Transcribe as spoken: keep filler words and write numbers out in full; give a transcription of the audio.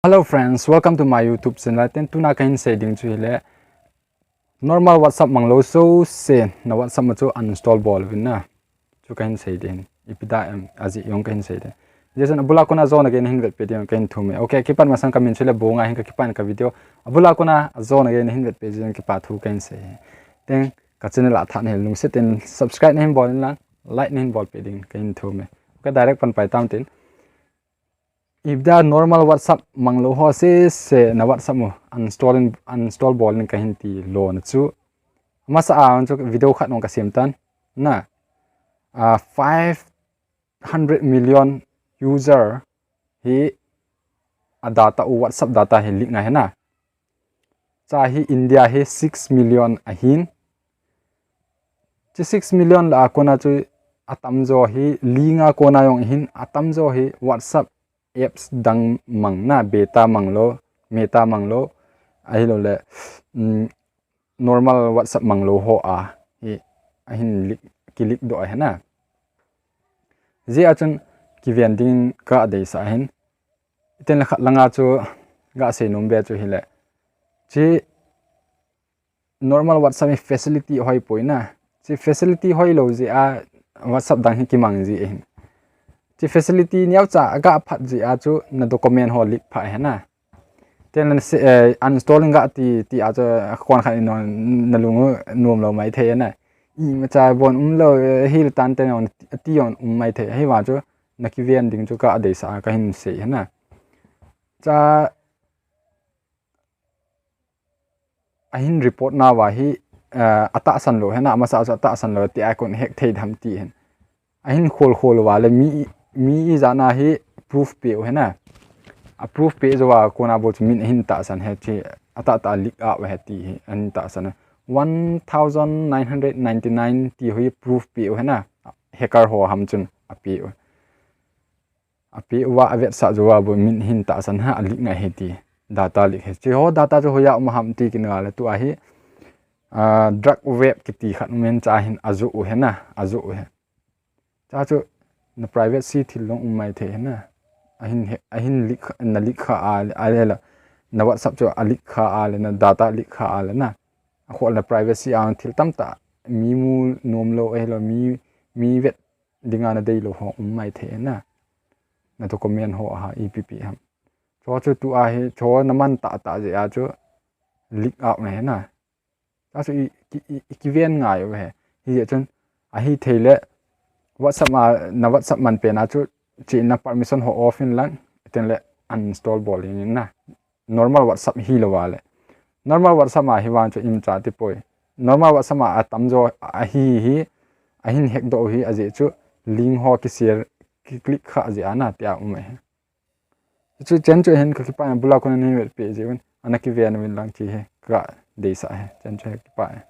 Hello friends, welcome to my YouTube channel. Ten tuna kahin sei ding chu hile, normal WhatsApp manglou jouse na WhatsApp ma chu uninstall bol uvin na. Chu kahin sei ding. Ipi da em, ajeh jong kahin sei ding. Hijeh chun abula kona ajona gei nahin vetpeh ding kahin thum e. Okay, kipat masang kamin chu hile Bonga ahin, kakipan ka video. Abula kona ajona gei nahin vetpeh jeh chun kipa thu kahin sei e. Ten ka channel a tha nahi lungset in subscribe nahin bol in lang, like nahin bolpeh ding kahin thum e. Okay, direct pan pai tam tin. Ipi da normal WhatsApp manglou ho jouse na WhatsApp u uninstall in, uninstall bol in kahin ti lona chu. Amasa a chu video khat nung kasem tan. Na, a, five hundred million user hi a data u, WhatsApp data hi leak ngai ahi na. Cha hi India hi six million ahin. Chi six million lah a kona chu atamjo hi leak a kona jong ahin, atamjo hi WhatsApp apps dang mang na, beta manglou, meta manglou, ahilouleh, um, normal WhatsApp manglou ho a hi ahin leak, ki leak doh ahi na. Hijeh a chun kiven ding kadeisah ahin. Iten le khat langa chu gasei nom be chu hile, chi normal WhatsApp hi facility hoi poi na. Chi facility hoilou jeh a WhatsApp dang hi kimang ji ahin. Chi facility neocha aga phat jeh a chu na document ho leak pha ahi na. Ten le na se, eh, uninstall in gati, ti a chu kon khat in nalung u nomlou maithei na. Imacha bon umlou, eh, hil tan ten ati jong um maithei. Hivang chu na kiven ding chu kadeisah a kahin sei ahi na. Cha ahin report nauva hi, eh, atahsan lou ahi na, amasa chu atahsan lou, ti a kon hack thei dem ti ahin. Ahin khol khol uva le mi, mi ijat na hi proof peh u ahi na. A proof peh jouva kona bou chu min ahin tahsan ahi, chi atahtah leak a ahi ti hi ahin tahsan. One thousand nine hundred ninety-nine ti hi proof peh u ahi na. Hacker ho ham chun apeh u. Apeh uva avetsah jouva bou min ahin tahsan ahi, a leak ngai ahi ti. Data leak ahi. Chi ho data chu hoiya um ham ti kina le tua hi, ah, dark web kiti khat um in cha hin ajoh u ahi na, ajoh u ahi. Cha chu na privacy thil jong um maithei ahi na. Ahin he, ahin leak, na leak kha a le, a le la. Na WhatsApp chu a leak kha a le, na data leak kha a le na. Akhol na privacy a thil tamtah mi mu nomlou ahilou, mi, mi vet dinga na deilou ho um maithei ahi na. Na document ho a ipi pi ham. Chu chu tua hi, chu na man tahtah jeh a chu leak out na ahi na. Chu i, i, i, i kiven ngai u ahi. Hijeh chun ahithei le WhatsApp a, na WhatsApp man pen a chu chi na permission ho off in lang, iten le uninstall bol in na. Normal WhatsApp hilou va le. Normal WhatsApp a hi vang chu imacha ti poi. Normal WhatsApp a atamjo ahi hi, ahin hack doh u hi ajeh chu link ho ki share, ki click kha jeh a na ti a um ahi. Chu chen chu hin kakipah e, abula kona nahin vetpeh jeh uvin, ana kiven uvin lang ti hi kadeisah ahi. Chen chu hi kipah e.